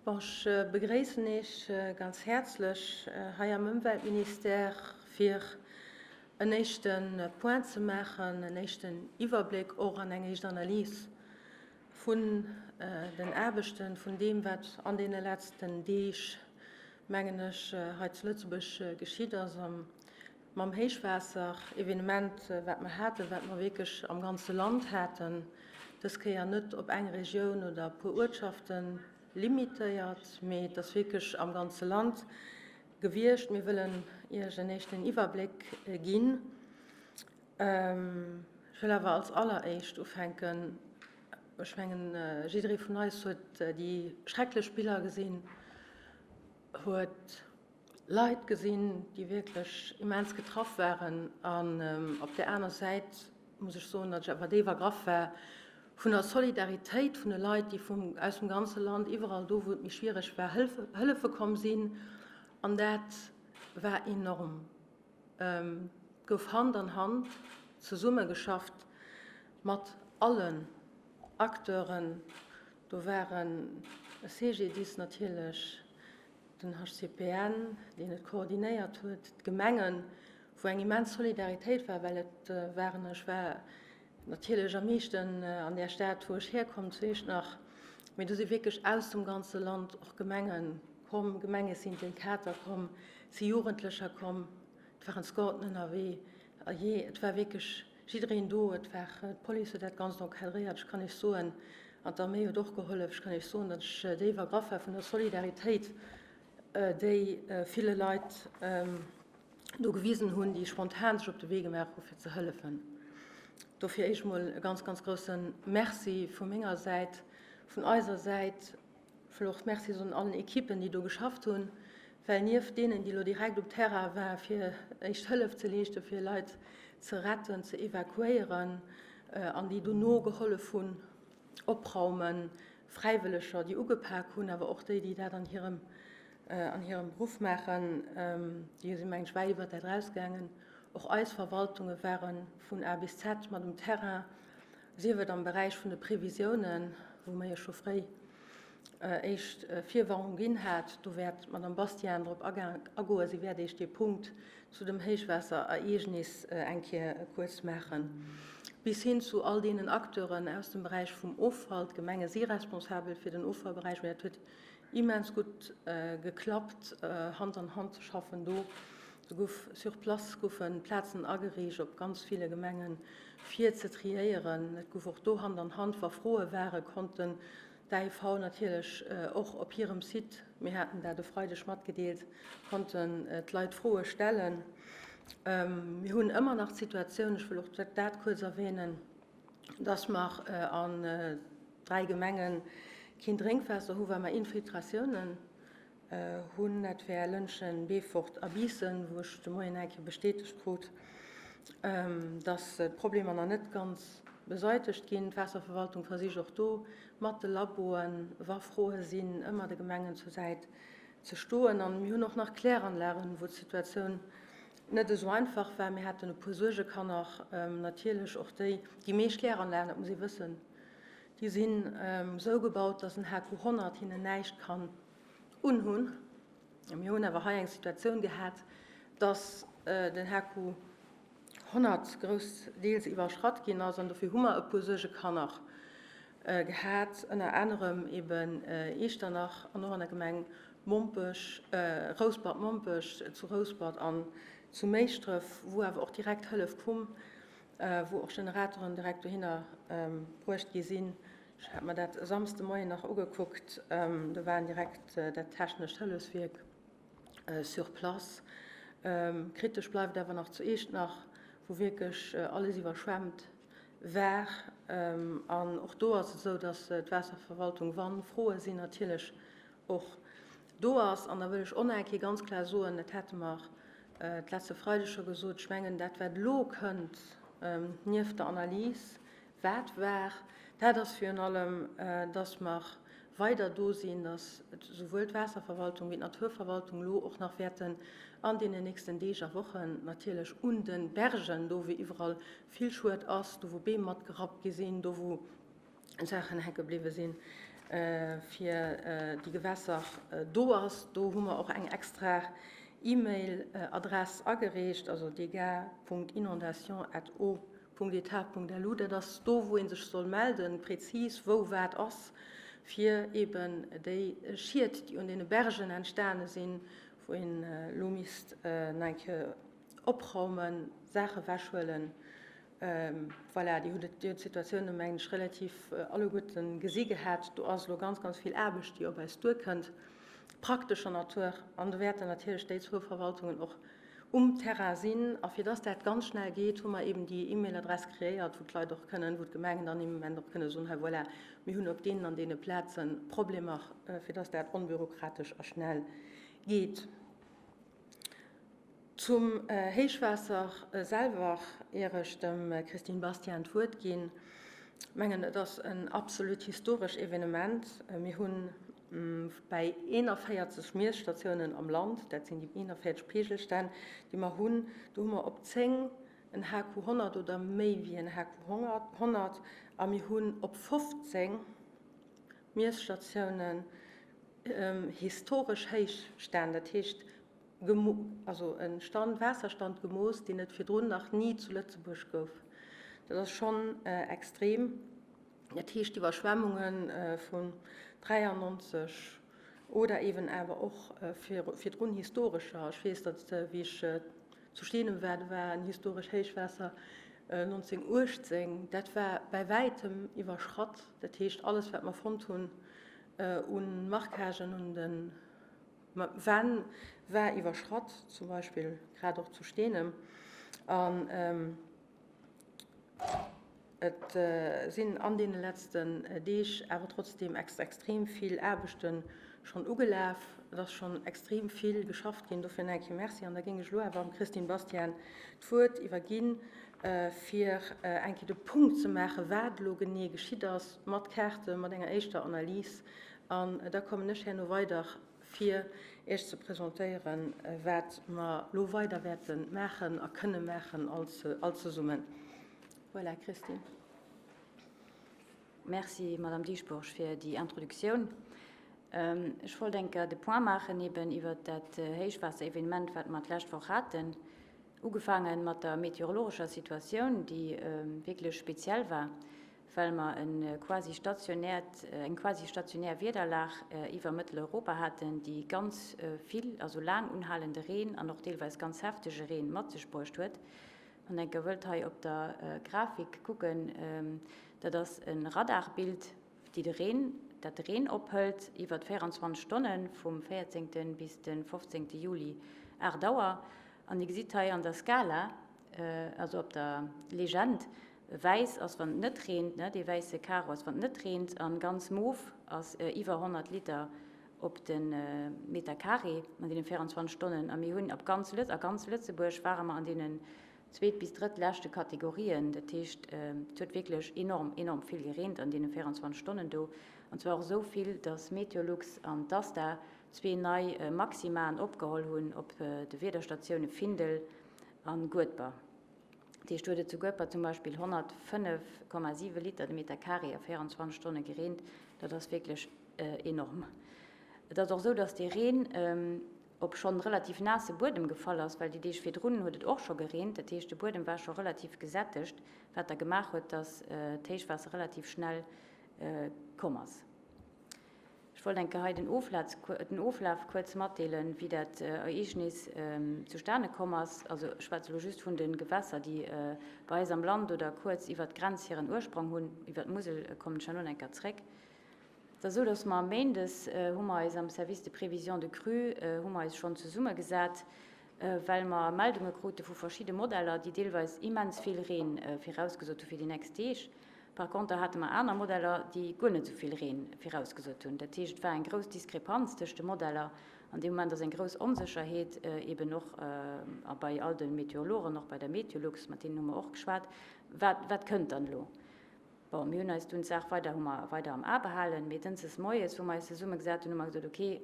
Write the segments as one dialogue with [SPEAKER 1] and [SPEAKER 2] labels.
[SPEAKER 1] Bon, ech begréissen Iech ganz häerzlech hei am Ëmweltministère, fir en éischte Point ze maachen, en éischten Iwwerbléck och an eng éischt Analys vun den Aarbechten, vun deem, wat an deene letzten Deeg, mengen ech, hei zu Lëtzebuerg geschitt ass mam Héichwaasser-Evenement, wat mer haten, wat mer wierklech am ganze Land haten, dës Kéier net op eng Regioun oder e puer Uertschafte limitéiert, mee et ass wierklech am ganze Land gewiescht. Mir wëllen Iech en éischten Iwwerbléck ginn. Ech wëll awer als alleréischt ufänken, ech mengen, jidderee vun eis huet déi schrecklech Biller gesinn, huet Leit gesinn, déi wierklech immens getraff waren. An op där aner Säit muss ech soen, datt ech awer déif ergraff war vun der Solidaritéit vun de Leit, déi vum, aus dem ganze Land, iwwerall do, wou et méi schwiereg war, hëllefe komm sinn. An dat war enorm. Et gouf Hand an Hand zesummegeschafft mat allen Acteuren. Do waren e CGDIS natierlech, den HCPN, deen et koordinéiert huet, d'Gemengen, wou eng immens Solidaritéit war, well et waren, ech war natierlech am meeschten an där Stad, wou ech hierkomm, zu Iechternach, mee do si wierklech aus dem ganze Land och Gemenge komm, Gemengesyndikater komm, et si Jugendlecher komm, et waren Scouten ënnerwee, jee, et war wierklech Jiddereen do, et war d'Police huet dat Ganzt encadréiert, ech kann Iech soen, an d'Arméi huet och gehollef, ech kann Iech soen, datt ech déif ergraff war vun der Solidaritéit, déi ville Leit do gewisen hunn, déi spontan sech op de Wee gemaach hu fir ze hëllefen. Dofir éischt mol e ganz, ganz grousse Merci vu menger Säit, vun eiser Säit. Ech wëll och Merci soen allen Ekippen, déi do geschafft hunn, well nieft deenen, déi elo direkt um Terrain waren, fir éischt Hëllef ze leeschten, fir Leit ze retten, ze evakuéieren an déi dono gehollef hunn, opraumen, Fräiwëlleger, déi ugepak hunn, awer och déi, déi dat an hirem, an hirem Beruff maachen, déi sinn, mengen ech, wäit iwwert dat erausgaangen. Och eis Verwaltunge ware vun A bis Z mat um Terrain. Sief et am Beräich vun de Previsiounen, wou mer jo scho fréi éischt Virwarnung ginn hat, do wäert d'Madame Bastian drop agoen, si wäert Iech dee Punkt zu dem Héichwaasserereegnis eng Kéier kuerz maachen, bis hin zu all deenen Acteuren aus dem Beräich vum Offall. D'Gemenge si responsabel fir den Offallberäich, mä dat huet immens gutt geklappt, Hand an Hand ze schaffen do. Do gouf sur place goufe Plazen ageriicht op ganz ville Gemengen, fir ze triéieren. Et gouf och do Hand an Hand, wa Froe ware konnten d'AEV natierlech och op hirem Site, mir haten dat e Freideg matgedeelt, konnten d'Leit Froe stellen. Mir hunn ëmmer nach d'Situatioun, ech wëll och dat kuerz erwänen, dass mer an 3 Gemenge keen Drénkwaasser hu well mer Infiltratiounen hunn, dat wär Lëntgen, Beefort a Biissen, wou ech de Moien eng Kéier bestätegt krut, dass d'Problemer nach net ganz beseitegt ginn. D'Waasserverwaltung versicht och do mat de Laboen, wa Froe sinn, ëmmer de Gemengen zur Säit ze stoen. An mir hunn och nach Kläranlagen, wou d'Situatioun net esou einfach war. Mir haten e puer Suergekanner, natierlech och déi, déi meescht Kläranlagen, dat muss ee wëssen, déi sinn esou gebaut, dass en HQ 100 hinnen näischt kann unhunn. Mir hunn awer hei eng Situatioun gehat, dass den HQ 100 groussdeels iwwerschratt ginn ass an dofir hu mer e puer Suergekanner gehat, ënner anerem eben Iechternach an och an der Gemeng Mompech, Rouspert-Mompech, zu Rouspert an zu Méischdref, wou awer och direkt Hëllef koum, wou och Generatoren direkt dohinner bruecht gi sinn. Ech hat mer dat e Samsde Moien nach ugekuckt, do waren direkt dat technescht Hëllefswierk sur place. Kritesch bleift awer nach zu Eechtnach, wou wierklech alles iwwerschwemmt war. An och do ass et esou, datt d'Waasserverwaltung, wa Froe sinn, natierlech och do ass. An da wëll ech och nach eng Kéier ganz kloer soen, dat hate mer d'letzte Freideg scho gesot, ech mengen, dat wat elo kënnt nieft der Analys, Wat war, dat ass virun allem, dass mer weider do sinn, dass souwuel d'Waasserverwaltung wéi d'Naturverwaltung elo och nach wäerten an deenen nächsten Deeg a Wochen natierlech un de Bergen, do wou iwwerall vill Schued ass, do wou Beem matgerappt gi sinn, do wou Saachen hänke bliwwe sinn. fir déi Gewässer do ass. Do hu mer och eng extra E-Mail-Adress agereecht, also dégats.inondation@eau.etat.lu. Dat ass do, wou ee sech soll melden, prezis wou wat ass, fir eeben déi Schied, déi un deene Bergen entstane sinn, wou een elo misst nach eng Kéier opraumen, Saache wechhuelen. Voilà, Dir hutt d'Situatioun, mengen ech, relativ alleguerte gesi gehat. Do ass elo ganz, ganz vill Aarbecht, déi op eis duerkënnt, praktescher Natur. An do wäerten natierlech déi zwou Verwaltungen och um Terrain sinn. A fir dass dat ganz schnell geet, hu mer eeben déi E-Mail-Adress kreéiert, wou d'Leit och kënnen, wou d'Gemengen dann im Moment och kënne soen, Hei voilà, mir hunn op deenen an deene Plaze Problemer, fir dass dat onbürokratesch a schnell geet. Zum Héichwaasser selwer, ier ech dem Christine Bastian d'Wuert ginn, mengen, et ass en absolut historesch Evenement. Mir hu bäi 41 Miesstatiounen am Land, dat sinn déi 41 Peegelstänn, déi mer hunn, do hu mer op 10 en HQ 100 oder méi wéi en HQ 100 a mir hunn op 15 Miesstatiounen historesch héich Stänn, dat heescht also e Stand, Waasserstand gemooss, deen et virdrun nach ni zu Lëtzebuerg gouf. Dat ass schonn extrem. Dat heescht d'Iwwerschwemmunge vun 93 oder eeben awer och virdrun historescher, ech weess, datt wéi ech zu Steenem war, do war en historesch Héichwaasser 1918, dat war bäi wäitem iwwerschratt. Dat heescht alles wat mer fonnt hunn u Marquagen un de Wänn war iwwerschratt, zum Beispill grad och zu Steenem. An et sinn an deene letzten Deeg awer trotzdeem extrem vill Aarbechte schonn ugelaf. Et ass schonn extrem vill geschafft ginn. Dofir nach eng Kéier Merci. An da géing ech elo awer dem Christine Bastian d'Wuert iwwerginn, fir eng Kéier de Punkt ze maachen, wat elo genee geschitt ass, mat Kaarte, mat enger éischter Analys. An da kommen ech herno weider, fir Iech ze presentéieren, wat mer elo weider wäerte maachen a kënne maachen all zesummen. Voilà, Christine.
[SPEAKER 2] Merci, Madame Dieschbourg, fir déi Introduktioun. Ech wollt eng Kéier de Point maachen eben iwwert dat Héichwaasserevenement, wat mer d'lescht Woch haten. Ugefaange mat der meteorologescher Situatioun, déi wierklech speziell war, well mer e quasi stationäert, eng quasi stationär Wiederlag iwwer Mëtteleuropa haten, déi ganz vill, also laang unhalende Reen an och deelweis ganz heftege Reen mat sech bruecht huet. Wann enker wëllt hei op der Grafik kucken, dat ass e Radarbild, déi de Reen, dat de Reen ophëlt iwwert 24 Stonne vum 14. bis de 15. Juli 8 Auer. An Dir gesitt hei an der Skala, also op der Legend, wäiss ass wann et net reent, dee wäisse Karo ass wann et net reent, an ganz mof ass iwwer 100 Liter op de Meter carré an deene 24 Stonnen. A mir hunn op ganz Lëtz, a ganz Lëtzebuerg ware mer an deenen zweet bis drëtt leschte Kategorien. Dat heescht, et huet wierklech enorm, enorm vill gereent an deene 24 Stonnen do. An zwar och esou vill, datt Meteolux an d'ASTA zwee nei Maximaen opgeholl hunn op de Wiederstatioune Findel a Guedber. Dat heescht, do huet et zu Guedber zum Beispill 105,7 Liter de Meter carré a 24 Stonne gereent. Dat ass wierklech enorm. Et ass och esou, datt dee Reen op schonn relativ naasse Buedem gefall ass, well déi Deeg virdrun huet et och scho gereent. Dat heescht, de Buedem war scho relativ gesättegt, wat da gemaach huet, datt d'Héichwaasser relativ schnell komm ass. Ech wollt eng Kéier hei den Oflaf kuerz matdeelen, wéi dat Ereegnis zustane komm ass. Also ech schwätze elo just vun de Gewässer, déi bei eis am Land oder kuerz iwwert d'Grenz hiren Ursprong hunn. Iwwert d'Musel kommen ech herno eng Kéier zréck. Et ass esou, dass mer méindes hu mer eis am Service de prévision de crue hu mer eis schonn zesummegesat, well mer Meldunge krute vu verschidde Modeller, déi deelweis immens vill Reen virausgesot hu fir déi nächst Deeg. Par conter hate mer aner Modeller, déi guer net esou vill Reen virausgesot hunn. Dat heescht, et war eng grouss Diskrepanz tëscht de Modeller. An deem Moment ass eng grouss Onsécherheet eeben och a bei all de Meteorologen, och bei der Meteolux, mat deenen hu mer och geschwat, wat, wat kënnt dann elo? Bon, mir hunn eis dunn d'Saach weider, hu mer weider am A behalen, mee dënschdes moies, wou mer eis zesummegesat hunn, hu mer gesot, okay,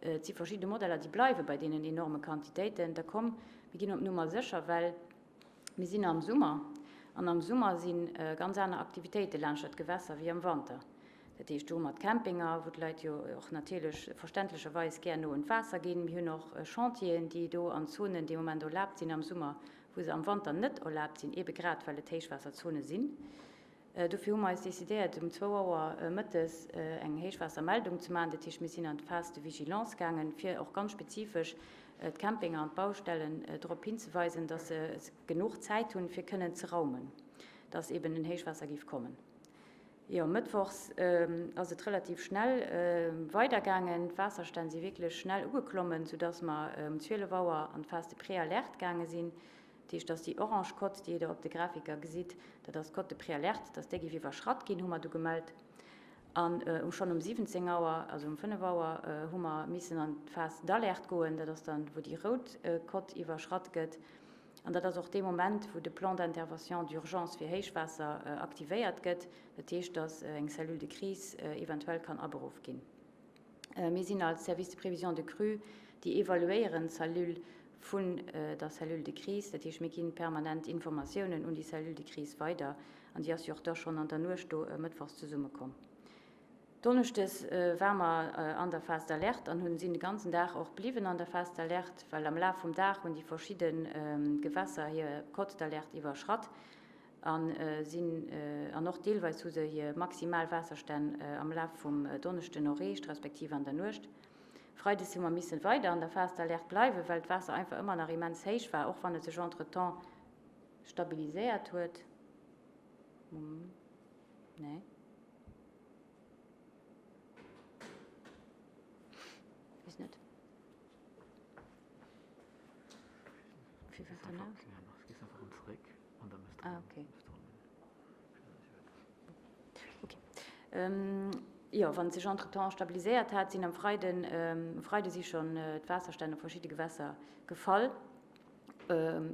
[SPEAKER 2] et si verschidde Modeller, déi bleiwe bei deenen enorme Quantitéiten, da komm, mir ginn op Nummer sécher, well mir sinn am Summer an am Summer si ganz aner Aktivitéite laanscht dat Gewässer wéi am Wanter. Dat heescht, do hu mer d'Campinger, wou d'Leit jo och natierlech verständlecherweis gär no un d'Waasser ginn. Mir hunn och Chantieren, déi do an Zonen dee Moment erlaabt sinn am Summer, wou se am Wanter net erlaabt sinn, eebe grad well et Héichwaasserzone sinn. Dofir hu mer eis decidéiert, um zwou Auer mëttes eng Héichwaassermeldung ze maachen. Dat heescht, mir sinn an d'Phase de vigilance gaangen, fir och ganz spezifesch d'Campinger an d'Baustellen drop hinzeweisen, dass se genuch Zäit hunn, fir kënnen ze raumen, dass eeben en Héichwaasser géif kommen. Jo, mëttwochs ass et relativ schnell weidergaangen. D'Waasserstänn si wierklech schnell ugeklommen, soudass mer um 12 Auer an d'Phase de Préalerte gaange sinn. Dat heescht, dass déi orange Cote, déi Der op de Grafiker gesitt, dat ass d'Cote de Préalerte, dass déi géif iwwerschratt ginn, hu mer du gemellt. An um schonn um 17 Auer, also um 5 Auer, hu mer missen an d'Phase d'alerte goen. Dat ass dann, wou déi rout Cote iwwerschratt gëtt. An dat ass och dee Moment, wou de Plan d'intervention d'urgence fir Héichwaasser aktivéiert gëtt. Dat heescht, dass eng Cellule de crise eventuell kann aberuff ginn. Mir sinn als Service de prévision de crue déi evaluéierend Cellule vun der Cellule de crise. Dat heescht, mir gi permanent Informatiounen un déi Cellule de crise weider. An déi ass jo och da schonn an der Nuecht do mëttwochs zesummekomm. Donneschdes ware mer an der Phase d'alerte an hunn sinn de ganzen Dag och bliwwen an der Phase d'alerte, well am Laf vum Dag hunn déi verschidde Gewässer hir Cote d'alerte iwwerschratt a sinn an och deelweis hu se hir maximal Waasserstänn am Laf vum Donneschden erreecht, respektiv an der Nuecht. Freides hu mer missen weider an der Phase d'alerte bleiwen, well d'Waasser einfach ëmmer nach immens héich war, och wann et sech entretemps stabiliséiert huet. Nee. Weess net. Wie wat dann aus? Ah, okay. Okay. Ähm, jo, wann et sech entretemps stabiliséiert hat, sinn am Freiden, ähm, um Freide si schonn äh, d'Waasserstänn op verschidde Gewässer gefall.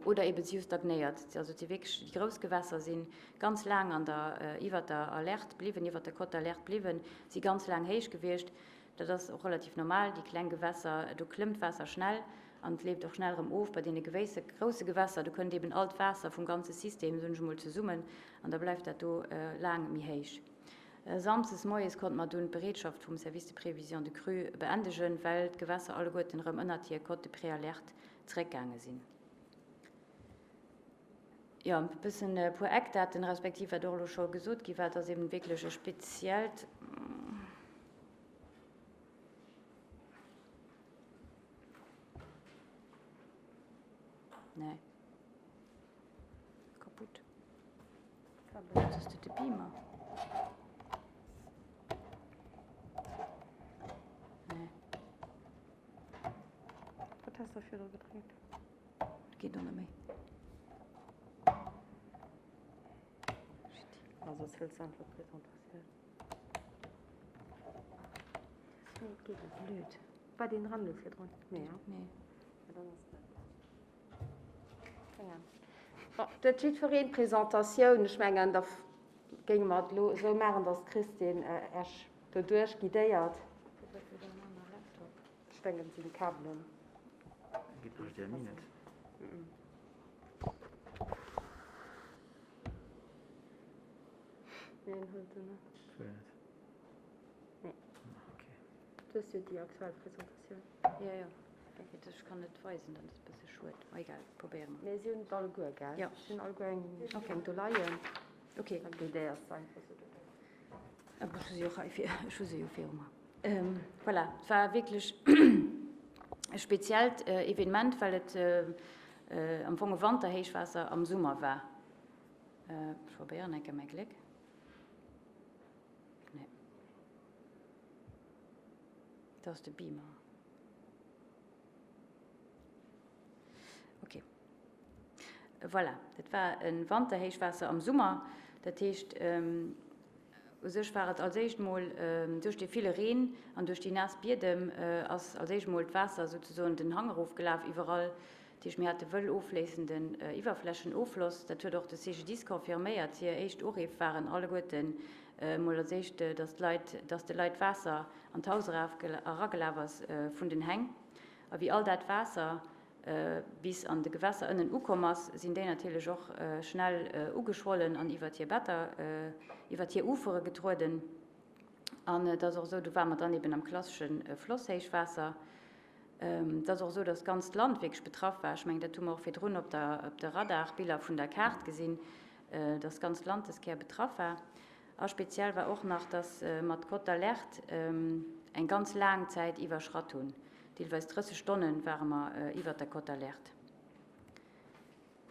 [SPEAKER 2] Oder ebe si hu stagnéiert. Also et si wierklech déi grouss Gewässer si ganz laang an der, iwwert der Alerte bliwwen, iwwert der Cote d'alerte bliwwen, si ganz laang héich gewiescht. Dat ass och relativ normal. Déi kleng Gewässer, do klëmmt d'Waasser schnell an et leeft och schnell erëm of. Bei deene gewéisse grousse Gewässer, do kënnt eben all d'Waasser vum ganze System, soen ech emol, zesummen an da bleift dat do laang méi héich. Samsdes moies konnte mer dunn d'Bereetschaft vum Service de prévision de crue beendegen, well d'Gewässer alleguerten erëm ënnert hir Cote de préalerte zeréckgaange sinn. Jo, e bëssen e puer Eckdaten, respektiv wat och elo scho gesot gi war, et ass eben wierklech e speziellt. Nee. Kaputt. Ass dat de Beamer? Nee.
[SPEAKER 1] Wat has de virdru gedréckt?
[SPEAKER 2] Geet och net méi.
[SPEAKER 1] Shit. Ah, soss hëls de einfach d'Presentatioun.
[SPEAKER 2] Nee, et geet net. Blöd.
[SPEAKER 1] War deen dran elo virdrun? Nee, hein?
[SPEAKER 2] Nee.
[SPEAKER 1] Ja, dann ass net. Keng Ahnung. Bon, et huet jiddwereen d'Presentatioun. Ech mengen, da géinge mer et elo esou maachen, dass d'Christine Iech doduerch guidéiert. Ech denken et sinn Kabelen.
[SPEAKER 3] Geet HDMI net?
[SPEAKER 1] Nee, en hëlt en net.
[SPEAKER 3] Wëll net?
[SPEAKER 1] Nee.
[SPEAKER 3] Okay.
[SPEAKER 1] Du hues jo déi aktuell Presentatioun.
[SPEAKER 2] Jo, jo. Ech kann net weisen, dat ass e bësse schued. Ma egal, probéiere mer.
[SPEAKER 1] Mee si hunn et alleguer, gell?
[SPEAKER 2] Jo.
[SPEAKER 1] Si hunn alleguer eng, eng do leien.
[SPEAKER 2] Okay.
[SPEAKER 1] Dann guidéiers de einfach esou doduerch.
[SPEAKER 2] Ech hu se jo hei vir, ech hu se jo viru mer. Voilà, et war wierklech e speziellt Evenement, well et am Fong e Wanterhéichwaasser am Summer war. Ech probéieren eng Kéier mäi Gléck. Nee. Dat ass de Beamer. Okay. Voilà, dat war e Wanterhéichwaasser am Summer. Dat heescht, u sech war et als éischt mol duerch dee ville Reen an duerch déi naass Biedem ass als éischt mol d'Waasser souzesoen den Hang erofgelaf iwwerall. Dat heescht, mir hate wëll ofléissenden Iwwerflächenoffloss. Dat huet och de CGDIS confirméiert. Hir éischt Uriff waren alleguerten mol als éischt, datt d'Leit, datt de Leit d'Waasser an d'Haus eragelaf ass vun den Häng. A wéi all dat Waasser bis an de Gewässer ënnen ukomm ass, sinn déi natierlech och schnell ugeschwollen an iwwert hir Better, iwwert hir Ufere getrueden. An et ass och esou, do ware mer dann eben am klassesche Flosshéichwaasser. Et ass och esou, dass d'ganzt Land wierklech betraff war. Ech mengen, dat hu mer och virdrun op der, op de Radarbiller vun der Kaart gesinn, dass d'ganzt Land dës Kéier betraff war. A speziell war och nach, dass mer d'Cote d'alerte eng ganz laang Zäit iwwerschratt hunn. Deelweis 30 Stonne ware mer iwwert der Cote d'alerte.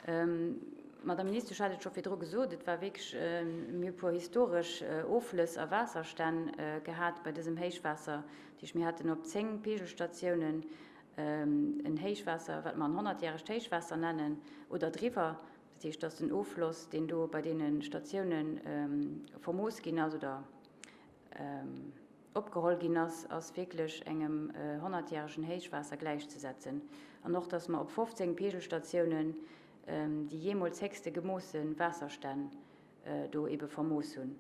[SPEAKER 2] D'Madame Ministesch hat et scho virdru gesot, et war wierklech, mir hu e puer historesch Offlëss a Waasserstänn gehat bei dësem Héichwaasser. Dat heescht, mir haten op 10 Pegelstatiounen en Héichwaasser, wat mer en honnertjäregt Héichwaasser nennen, oder driwwer. Dat heescht, dass den Offloss, deen do bei deene Statioune vermooss ginn ass oder opgeholl ginn ass, ass wierklech engem honnertjäregen Héichwaasser gläichzesetzen. An och, dass mer op 15 Pegelstatiounen déi jeemools héchste gemoosse Waasserstänn do eebe vermooss hunn.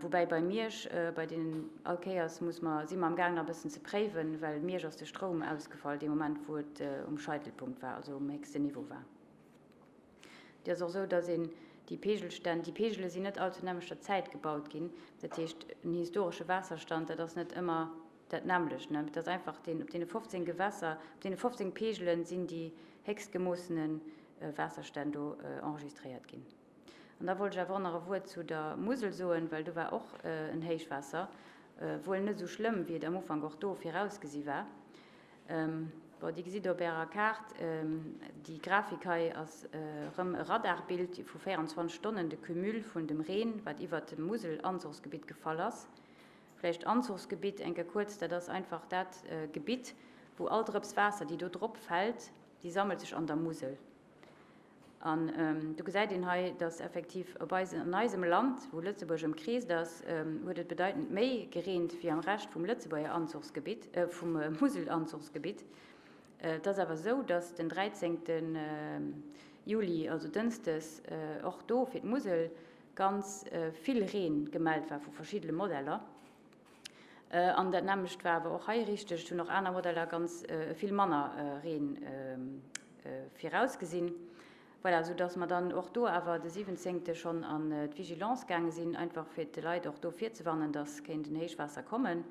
[SPEAKER 2] Woubäi bei Miersch, bei deenen all Kéiers muss mer, si mer amgaang nach e bëssen ze préiwen, well Miersch ass de Stroum ausgefall dee Moment, wou et um Scheitelpunkt war, also um héchsten Niveau war. Et ass och esou, dass een déi Pegelstänn, déi Pegele sinn net all zur nämmlechter Zäit gebaut ginn. Dat heescht, en historesche Waasserstand, dat ass net ëmmer dat nämmlecht. Et ass einfach deen, op deene 15 Gewässer, op deene 15 Pegele sinn déi héchst gemoossene Waasserstänn do enregistréiert ginn. An da wollt ech awer och nach e Wuert zu der Musel soen, well do war och en Héichwaasser, wuel net esou schlëmm, wéi et am Ufank och do virausgesi war. Bon, Dir gesitt op Ärer Kaart, déi Grafik hei ass erëm e Radarbild vu 24 Stonnen, de Cumul vun dem Reen, wat iwwert dem Musel-Anzuchsgebitt gefall ass. Vläicht Anzuchsgebitt eng Kéier kuerz, dat ass einfach dat Gebitt, wou all Drëps Waasser, déi do drop fält, déi sammelt sech an der Musel. An do gesäit een hei, dass effektiv op eise, an eisem Land, wou Lëtzebuerg ëmkreest ass, huet et bedeitend méi gereent wéi am Rescht vum Lëtzebuerger Anzuchsgebitt, vum Muselanzuchsgebitt. Et ass awer esou, dass den 13. Juli, also dënschdes, och do fir d'Musel ganz vill Reen gemellt war vu verschiddene Modeller. An dat nämmlecht war awer och hei richteg. Et hunn och aner Modeller ganz vill manner Reen virausgesinn. Voilà, soudass mer dann och do awer de 17. schonn an d'Vigilance gaange sinn, einfach fir de Leit och do virzewarnen, dass kéint en Héichwaasser kommen.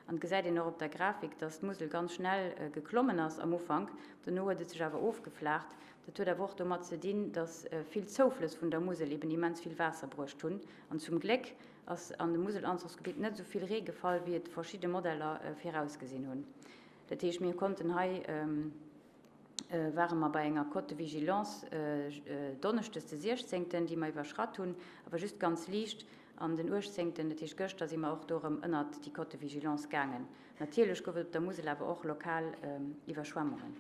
[SPEAKER 2] An et gesäit een och op der Grafik, dass d'Musel ganz schnell geklommen ass am Ufank. Dono huet et sech awer ofgeflaacht. Dat huet awer och domat ze dinn, dass vill Zouflëss vun der Musel eben immens vill Waasser bruecht hunn. An zum Gléck ass an dem Muselanzuchsgebitt net esou vill Ree gefall, wéi et verschidde Modeller virausgesinn hunn. Dat heescht, mir konnten hei, ware mer bei enger Cote de vigilance donneschdes de 16., déi mer iwwerschratt hunn, awer just ganz liicht. An den 18., dat heescht gëschter, si mer och do erëm ënnert déi Cote de vigilance gaangen. Natierlech gouf et op der Musel awer och lokal Iwwerschwemmungen.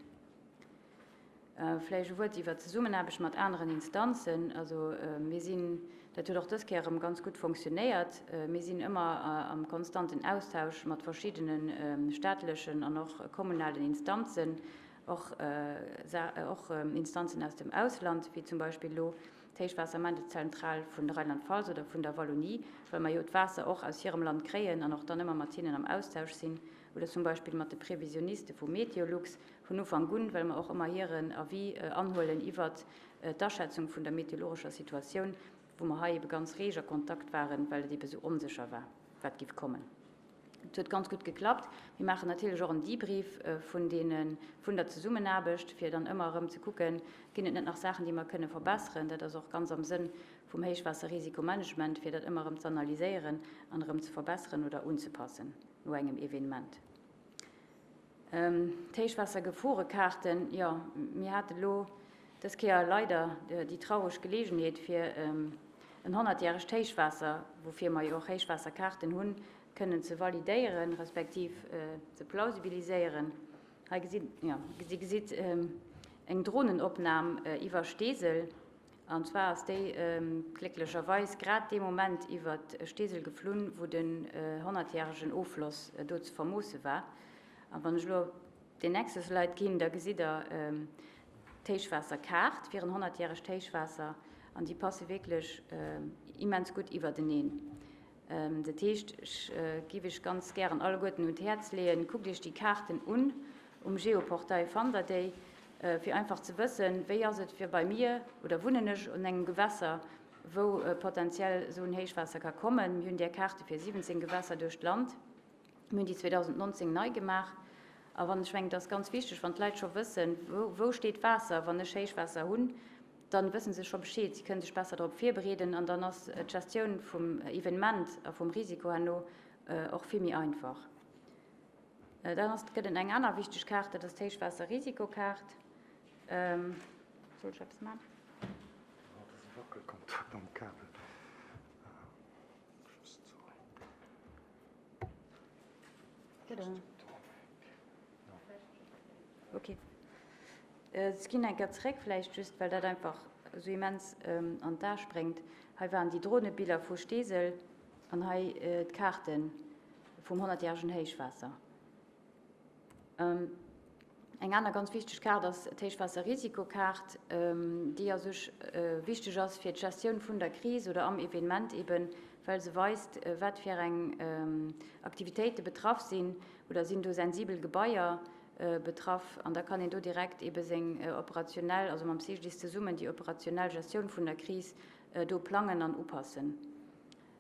[SPEAKER 2] Vläicht e Wuert iwwer d'Zesummenaarbecht mat aneren Instanzen. Also mir sinn, dat huet och dës Kéier erëm ganz gutt fonctionnéiert, mir sinn ëmmer am konstanten Austausch mat verschiddene staatlechen an och kommunalen Instanzen, och och Instanzen aus dem Ausland, wéi zum Beispill elo d'Héichwaassermeldezentral vun Rheinland-Pfalz oder vun der Wallonie, well mer jo d'Waasser och aus hirem Land kréien an och dann ëmmer mat hinnen am Austausch sinn, oder zum Beispill mat de Previsioniste vu Meteolux, Vun Ufank un, well mer och ëmmer hiren Avis anhuelen iwwert d'Aschätzung vun der meteorologescher Situatioun, wou mer hei ebe ganz reg a Kontakt waren, well et ebe sou onsécher war, wat giff kommen. Et huet ganz gutt geklappt. Mir maachen natierlech och en Debrief vun deene, vun der Zesummenaarbecht, fir dann ëmmer erëm ze kucken, ginn et net nach Saachen, déi mer kënne verbesseren. Dat ass och ganz am Sënn vum Héichwaasserrisikomanagement, fir dat ëmmer erëm z'analyséieren an erëm ze verbesseren oder unzepassen no engem Evenement. D'Héichwaassergeforekaarten, jo, mir hate lo dës Kéier leider déi traureg Geleegenheet, fir en honnertjäregt Héichwaasser, woufir mer jo och Héichwaasserkaarten hunn, kënnen ze validéieren, respektiv ze plausibiliséieren. Hei gesitt, jo, Dir gesitt eng Dronenopnam iwwer Steesel. An zwar ass déi glécklecherweis grad dee Moment iwwer Steesel geflunn, wou den honnertjäregen Offloss do ze vermoosse war. A wann ech elo op den nächste Slide ginn, da gesitt Der d'Héichwaasserkaart fir en honnertjäregt Héichwaasser an déi passe wierklech immens gutt iwwerteneen. Dat heescht, ech giff iech ganz gären alleguerten un d'Häerz leeën, kuckt iech déi Kaarten un, um Geoportail fannt der déi, fir einfach ze wëssen, wéi ass et fir bei mir oder wunnen ech un engem Gewässer. wou potenziell esou en Héichwaasser ka kommen. Mir hunn där Kaarte fir 17 Gewässer duerch d'Land. Mir hunn déi 2019 nei gemaach. A wann, ech mengen, et ass ganz wichteg, wann d'Leit scho wëssen, wou steet d'Waasser, wann ech Héichwaasser hunn, da wësse se scho Bescheed, si kënne sech besser drop virbereeden an dann ass d'Gestioun vum Evenement a vum Risiko herno och vill méi einfach. Dann ass, gëtt et eng aner wichteg Kaart, dat ass d'Héichwaasserrisikokaart. Soll ech eppes maachen?
[SPEAKER 4] Oh, dat ass e Wackelkontakt am Kabel. Just sorry.
[SPEAKER 2] Okay. Ech ginn eng Kéier zeréck, vläicht just, well dat einfach esou immens an d'A spréngt. Hei waren déi Dronebiller vu Steesel an hei d'Kaarte vum honnertjäregen Héichwaasser. Eng aner ganz wichteg Kaart ass d'Héichwaasserrisikokaart, déi a sech wichteg ass fir d'Gestioun vun der Kris oder am Evenement eben, well se weist, wat fir eng Aktivitéite betraff sinn oder sinn do sensibel Gebaier betraff. An da kann een do direkt ebe seng operationell, also mam CGDIS zesummen, déi operationell Gestioun vun der Kris do plangen an upassen.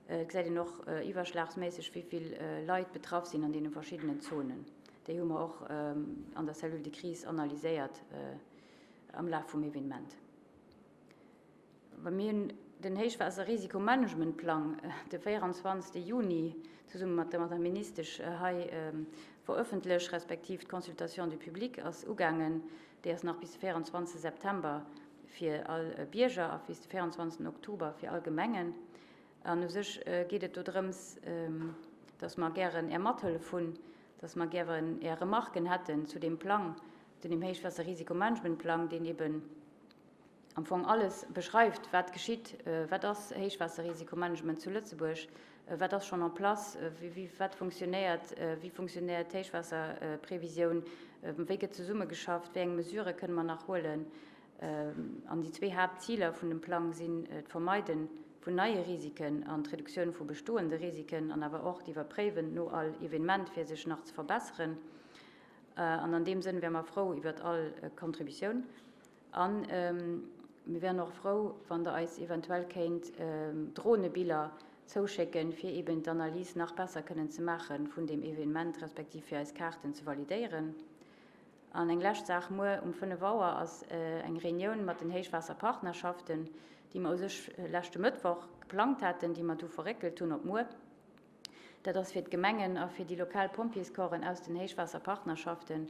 [SPEAKER 2] Et gesäit een och iwwerschlagsméisseg, wéi vill Leit betraff sinn an deene verschiddenen Zonen. Déi hu mer och an der Cellule de crise analyséiert am Laf vum Evenement. Mir hunn den Héichwaasserrisikomanagementplang de 24. Juni zesumme mat der Madame Ministesch hei verëffentlech, respektiv d'Consultation du public ass ugaangen. Déi ass nach bis de 24. September fir all Bierger a bis de 24. Oktober fir all Gemengen. An u sech geet et do drëms, dass mer gären Är Mathëllef hunn, dass mer gären Är Remarken hätten zu deem Plang, zu deem Héichwaasserrisikomanagementplang, deen eben am Fong alles beschreift, wat geschitt, wat ass Héichwaasserrisikomanagement zu Lëtzebuerg, wat ass schonn en place, wat funktionéiert, wéi funktionéiert d'Héichwaasserprevisioun, wéi gëtt zesummegeschafft, wéi eng Mesurë kënne mer nach huelen. An déi zwee Haaptziler vun dem Plang sinn d'Vermeide vun neie Risiken an d'Reduktioun vu bestoende Risiken an awer och d'Iwwerpréiwen no all Evenement, fir sech nach ze verbesseren. An an deem Sënn wäre mer frou iwwert all Contributioun. A mir wären och frou, wann Der eis eventuell kéint Dronebiller zouschécken, fir eeben d'Analys nach besser kënnen ze maache vun deem Evenement, respektiv fir eis Kaarten ze validéieren. An eng lescht Saach, Muer um 5 Auer ass eng Reunioun mat den Héichwaasserpartnerschaften, déi mer u sech leschte Mëttwoch geplangt haten, déi mer du verréckelt hunn op muer. Dat ass fir d'Gemengen a fir déi lokal Pompjeescorpsen aus den Héichwaasserpartnerschaften.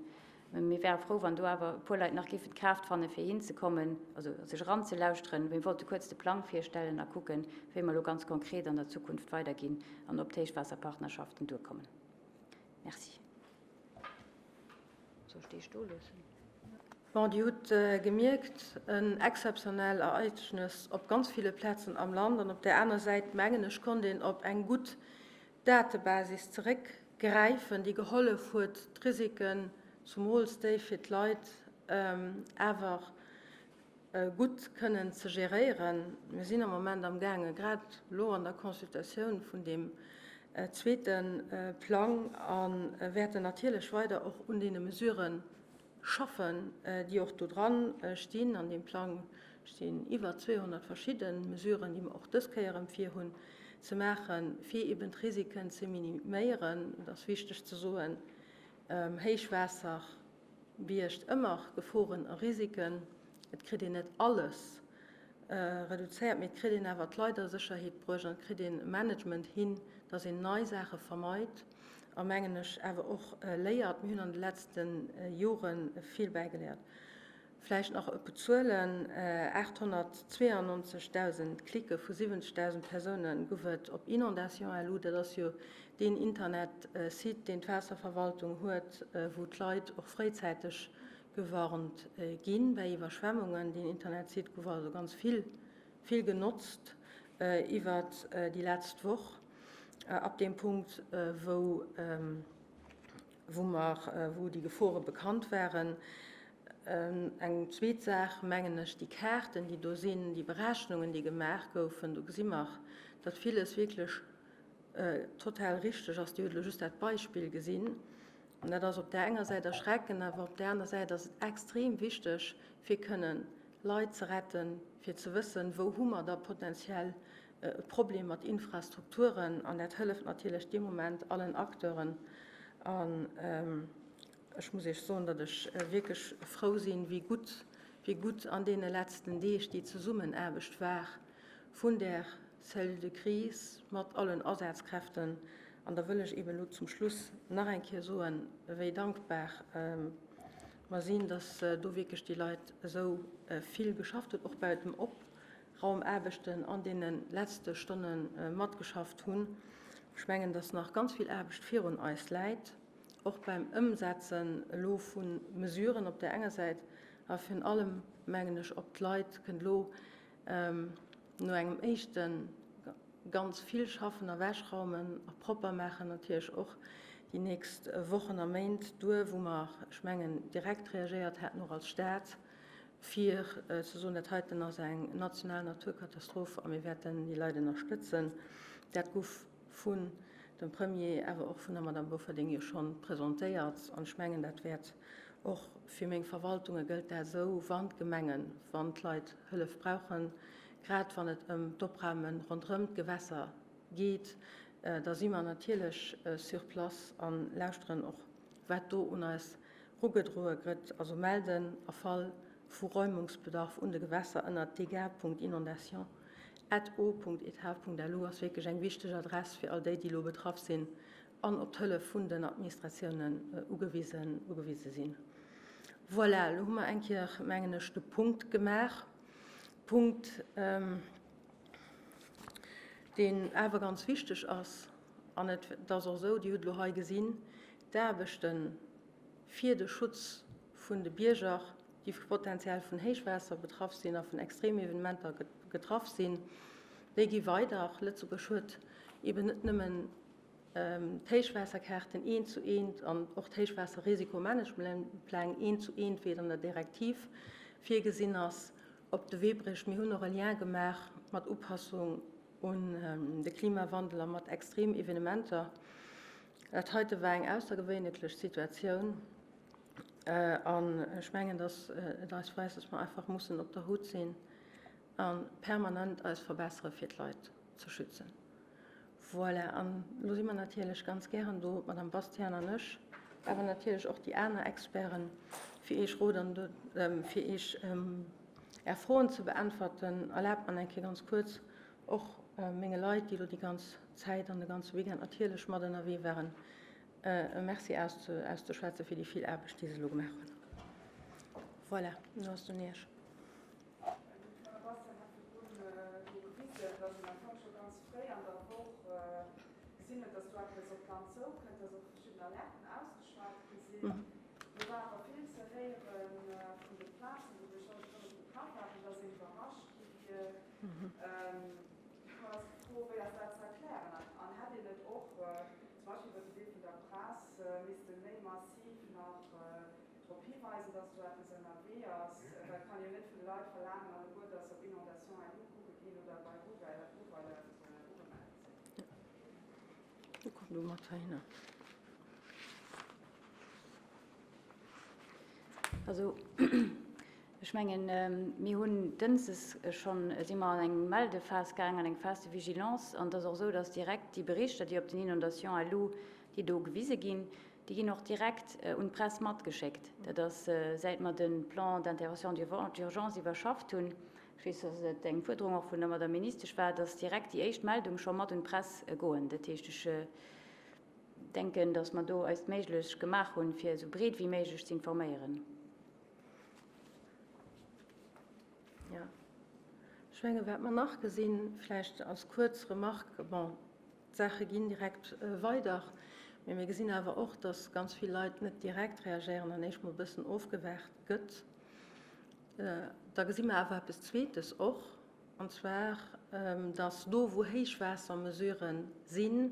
[SPEAKER 2] Mir wäre frou, wann do awer e puer Leit nach géifen d'Kraaft fannen, fir hinzekommen, also sech eranzelauschteren. Mir wollte kuerz de Plang virstellen a kucken, wéi mer elo ganz konkret an der Zukunft weiderginn an ob d'Héichwaasserpartnerschaften duerkommen. Merci. Soll ech déi stoe loossen?
[SPEAKER 1] Bon, Dir hutt gemierkt, en exzeptionell Ereignes op ganz ville Plazen am Land. An op där aner Säit, mengen ech, konnt een op eng gutt Datebasis zeréckgräifen, déi gehollef huet, d'Risiken, zumools déi fir d'Leit, awer gutt kënnen ze geréieren. Mir sinn am Moment amgaange, grad elo an der Consultatioun vun deem zweete Plang, a wäerten natierlech weider och un deene Mesurë schaffen, déi och do dran stinn. An deem Plang stinn iwwer 200 verschidde Mesuren, déi mer och dës Kéier erëm virhunn ze maachen, fir eben d'Risiken ze miniméieren. Et ass wichteg ze soen, Héichwaasser biergt ëmmer Geforen a Risiken. Et kritt een net alles reduzéiert, mee et kritt een awer d'Leit a Sécherheet bruecht an et kritt een e Management hin, dass een nei Saache vermeit a mengen ech awer och léiert. Mir hunn an de letzte Jore vill bäigeléiert. Vläicht nach e puer Zuelen, 892.000 Klicke vu 70.000 Persoune gouf et op Inondation.lu. Dat ass jo deen Internetsite, deen d'Waasserverwaltung huet, wou d'Leit och fréizäiteg gewarnt ginn bäi Iwwerschwemmungen. Deen Internetsite gouf also ganz vill, vill genotzt iwwert déi letzt Woch. Ab deem Punkt, wou. wou mer, wou déi Gefore bekannt waren. Eng zweet Saach, mengen ech, déi Kaarten, déi do sinn, déi Berechnungen, déi gemaach goufen, do gesi mer, datt villes wierklech total richteg ass. Dir hutt elo just dat Beispill gesinn. An dat ass op där enger Säit erschreckend, awer op där aner Säit ass et extrem wichteg, fir kënnen. Leit ze retten, fir ze wëssen, wou hu mer da potenziell e Problem mat Infrastrukturen. An dat hëlleft natierlech dee Moment allen Acteuren. An ech muss Iech soen, datt ech wierklech frou sinn, wéi gutt, wéi gutt an deene letzten Deeg déi Zesummenaarbecht war vun där Cellule de crise mat allen Asazkräften. An da wëll ech eeben elo zum Schluss nach eng Kéier soen, wéi dankbar mer sinn, dass do wierklech déi Leit esou vill geschafft hunn, och bei dem Opraumaarbechten an deene letzte Stonne matgeschafft hunn. Ech mengen, dass nach ganz vill Aarbecht virun eis läit, och beim Ëmsetzen elo vu Mesuren op där enger Säit, a virun allem, mengen ech, op d'Leit kënnt elo No engem éischte ganz vill schaffen a wechraumen a propper maachen natierlech och déi nächst Wochen a Méint duer, wou mer, ech mengen, direkt reagéiert haten, och als Staat, fir ze soen, dat heiten ass eng national Naturkatastroph a mir wäerten déi Leit ënnerstëtzen. Dat gouf vun dem Premier, awer och vun der Madame Bofferding jo schonn presentéiert. An ech mengen, dat wäert och fir meng Verwaltunge gëllt dat esou, wann d'Gemengen, wann d'Leit Hëllef brauchen, grad wann et ëm d'Opraume ronderëm d'Gewässer geet, da si mer natierlech sur place a lauschteren och, wat do un eis rugedroe gëtt. Also melden a Fall vu Räumungsbedarf un de Gewässer ënner dégâts.inondation at o.etat.lu ass wierklech eng wichteg Adress fir all déi, déi elo betraff sinn an op d'Hëllef vun den Administratiounen ugewisen, ugewise sinn. Voilà, elo hu mer eng Kéier, mengen ech, de Punkt gemaach. Punkt, deen awer ganz wichteg ass, an et ass och esou, Dir hutt elo hei gesinn, d'Aarbechte fir de Schutz vun de Bierger, déi potenziell vun Héichwaasser betraff sinn a vun Extremevenementer getraff sinn, déi gi weider. Lëtzebuerg huet eben net nëmmen d'Héichwaasserkaarten eent zu eent an och d'Héichwaasserrisikomanagementpläng eent zu eent, wéi et an der Direktiv virgesinn ass, op de Wee bruecht. Mir hunn och e Lien gemaach mat Upassung un de Klimawandel a mat Extremevenementer. Dat heite war eng aussergewéinlech Situatioun. An ech mengen, dass et eis weist, dass mer einfach mussen op der Hut sinn a permanent eis verbessere fir d'Leit ze schützen. Voilà, an elo si mer natierlech ganz gären do, d'Madame Bastian an ech, awer natierlech och déi aner Experten, fir Iech Rot an fir Iech Är Froen ze beäntwerten. Erlaabt mer eng Kéier ganz kuerz och menge Leit, déi elo déi ganz Zäit an de ganze Weekend natierlech mat ënnerwee waren, e Merci auszeschwätzen fir déi vill Aarbecht, déi se elo gemaach hunn. Voilà, elo ass et un Iech.
[SPEAKER 5] D'Madame Bastian hat virdrun do gewisen, dass een am Fong scho ganz fréi an der Woch gesinn huet, dass do eppes op d'Land zoukënnt, dass och verschidden Alerten ausgeschwat gi sinn. Do war awer vill ze héiere vun de Plazen, wou duerchaus schonn e betraff waren, dass een iwwerrascht gi wier. Do ass d'Fro, Wéi ass dat ze erklären? An hätt een net och zum Beispill iwwer de Wee vun der Press misste méi massiv nach drop hiweisen, dass do eppes ënnerwee ass? Well et kann een jo net vun de Leit verlaangen alleguer, dass se op Inondation.lu kucke ginn oder bei Ruwalert ugemellt sinn.
[SPEAKER 1] Do komm du mat heihinner.
[SPEAKER 2] Also, ech mengen, mir hunn dënschdes schonn, si mer an eng Meldephas gaangen, an eng Phase de vigilance. An et ass och esou, dass direkt déi Berichter, déi op den Inondations.lu, déi do gewise ginn, déi ginn och direkt un d'Press matgeschéckt. Dat ass, säit mer de Plan d'intervention d'urgence iwwerschafft hunn, ech weess, dass et eng Fuerderung och vun der Madame Ministesch war, dass direkt déi éischt Meldung scho mat un d'Press goen. Dat heescht, ech denken, dass mer do eist Méiglech gemaach hunn, fir esou breet wéi méiglech ze informéieren.
[SPEAKER 1] Jo. Ech mengen, wat mer nach gesinn, vläicht als kuerz Remarque, bon, d'Saache ginn direkt weider, mee mir gesinn awer och, dass ganz vill Leit net direkt reagéieren an éischt mol e bëssen ofgewaart gëtt. Da gesi mer awer eppes Zweetes och, An zwar, dass do, wou Héichwaassermesurë sinn,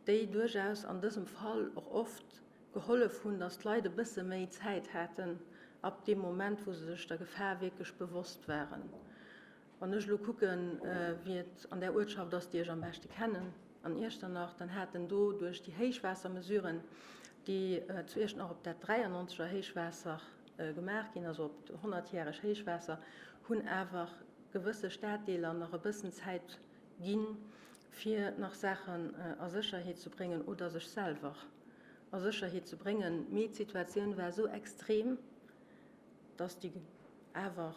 [SPEAKER 1] déi duerchaus an dësem Fall och oft gehollef hunn, dass d'Leit e bësse méi Zäit haten ab deem Moment, wou se sech der Gefar wierklech bewosst waren. Wann ech elo kucken, wéi et an där Uertschaft ass, déi ech am beschte kennen, an Iechternach, dann haten do duerch déi Héichwaassermesuren, déi zu Iechternach op dat 93er Héichwaasser. gemaach ginn, also op d'honnertjäreg Héichwaasser, hunn awer gewësse Staddeeler nach e bëssen Zäit ginn, fir nach Saachen a Sécherheet ze bréngen oder sech selwer a Sécherheet ze bréngen. Mee d'Situatioun war esou extrem, dass déi awer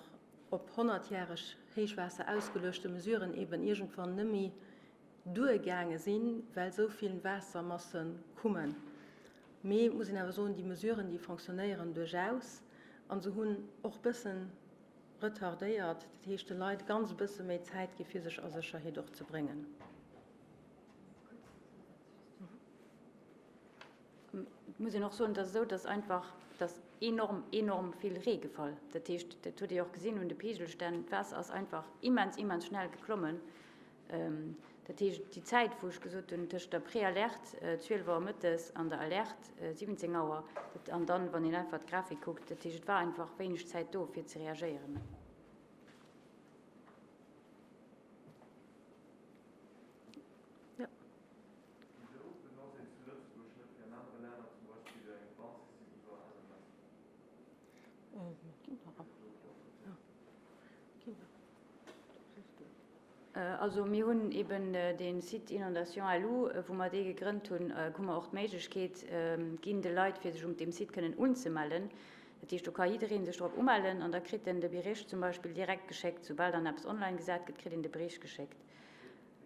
[SPEAKER 1] op honnertjäreg Héichwaasser ausgeluechte Mesuren eben iergendwann nëmmi duergaange sinn, well esou vill Waassermasse kummen. Mee et muss een awer soen, déi Mesuren, déi fonctionnéieren duerchaus a se hunn och bëssen retardéiert, dat heescht de Leit ganz e bësse méi Zäit gi fir sech a Sécherheet och ze bréngen.
[SPEAKER 2] Et muss een och soen, et ass esou, dass einfach, et ass enorm, enorm vill Ree gefall. Dat heescht, dat hutt Dir och gesinn un de Peegelstänn, d'Waasser ass einfach immens, immens schnell geklommen. Dat heescht, déi Zäit, wou ech gesot hunn, tëscht der Préalerte, 12 Auer mëttes, an der Alerte, 17 Auer, dat, an dann, wann een einfach d'Grafik kuckt, dat heescht, et war einfach wéineg Zäit do, fir ze reagéieren.
[SPEAKER 6] Wisou benotzt een zu Lëtzebuerg net wéi an anere Länner zum Beispill eng Warnsystem iwwer SMS?
[SPEAKER 2] Also mir hunn eben dee Site Inondation LU, wou mer dee gegrënnt hunn, hu mer och d'Méiglechkeet ginn de Leit, fir sech um deem Site kënnen unzemellen. Dat heescht, do ka jidderee sech drop umellen an da kritt en de Bericht zum Beispill direkt geschéckt. Soubal dann eppes online gesat gëtt, kritt een de Bericht geschéckt.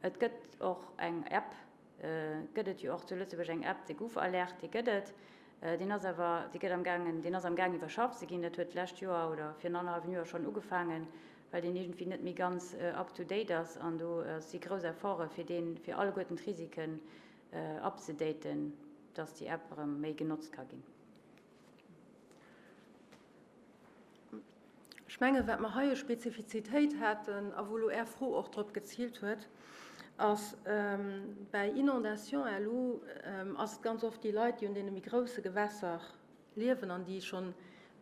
[SPEAKER 2] Et gëtt och eng App, gëtt et jo och zu Lëtzebuerg eng App, de GouffAlert, dee gëtt et. Deen ass awer, dee gëtt amgaangen, deen ass amgaang iwwerschafft ze ginn. Dat huet d'lescht Joer oder virun annerhallwem Joer schonn ugefaangen, well deen iergendwéi net méi ganz up to date ass. An do si grouss Efforte fir deen, fir alleguerten d'Risiken upzedaten, dass déi App erëm méi genotzt ka ginn.
[SPEAKER 1] Ech mengen, wat mer hei u Spezifizitéit haten a wou elo Är Fro och drop geziilt huet, ass, Bäi Inondation à l'eau ass et ganz oft déi Leit, déi un deene méi grousse Gewässer liewen an déi scho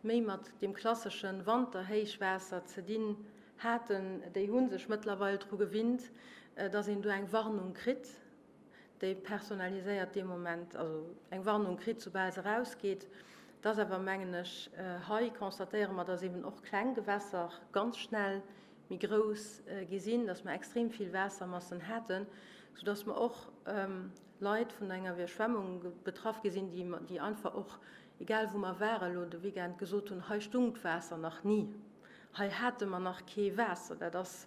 [SPEAKER 1] méi mat deem klassesche Wanterhéichwaasser ze dinn haten, déi hu sech mëttlerweil dru gewinnt, dass een do eng Warnung kritt. déi personaliséiert dee Moment, also eng Warnung kritt, soubal se erausgeet. Et ass awer, mengen ech, hei constatéiere mer, dass eben och kleng Gewässer ganz schnell méi grouss gi sinn, dass mer extrem vill Waassermassen haten, soudass mer och Leit vun enger Iwwerschwemmung betraff gi sinn, déi einfach och, egal wou mer waren elo de Weekend, gesot hunn, hei stung d'Waasser nach ni. Hei hate mer nach kee Waasser. Dat ass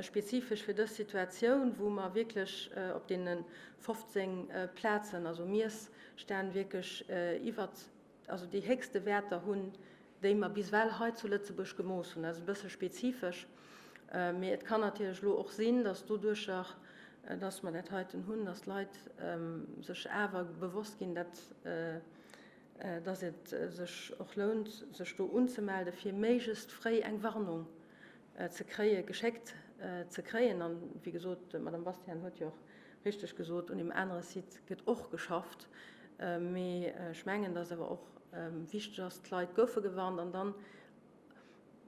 [SPEAKER 1] spezifesch fir dës Situatioun, wou mer wierklech op deene 15 Plazen, also Miesstänn, wierklech iwwert, also déi héchste Wäerter hunn, déi mer bis ewell hei zu Lëtzebuerg gemooss hunn. Dat ass e bësse spezifesch, mee et kann natierlech elo och sinn, dass doduercher, dass mer dat heiten hunn, dass d'Leit sech awer bewosst ginn, dat, dass et sech och lount, sech do unzemelden, fir méiglechst fréi eng Warnung ze kréien, geschéckt ze kréien. An, wéi gesot, d'Madame Bastian huet jo och richteg gesot, un deem anere Site gëtt och geschafft. Mee ech mengen, dass awer och wichteg ass, d'Leit goufe gewarnt an dann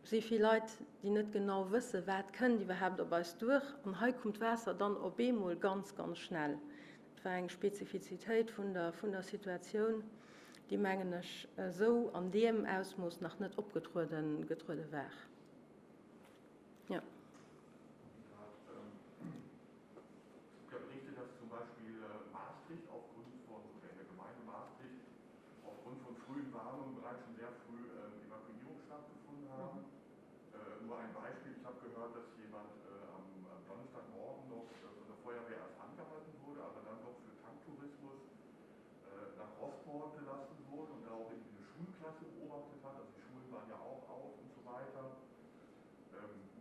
[SPEAKER 1] si vill Leit, déi net genau wëssen, wat kënnt iwwerhaapt op eis duer. An hei koum d'Waasser dann op eemol ganz, ganz schnell. Et war eng Spezifizitéit vun der, vun der Situatioun, déi, mengen ech, esou an deem Ausmooss nach net opgetrueden, getruede war. Jo.
[SPEAKER 6] Es gibt ja Berichte, dass zum Beispiel Maastricht aufgrund von, oder in der Gemeinde Maastricht, aufgrund von frühen Warnungen bereits schon sehr früh Evakuierungen stattgefunden haben. Nur ein Beispiel, ich habe gehört, dass jemand am Donnerstagmorgen noch von der Feuerwehr erst angehalten wurde, aber dann doch für Tanktourismus nach Rosport gelassen wurde und da auch irgendwie eine Schulklasse beobachtet hat. Also die Schulen waren ja auch auf und so weiter.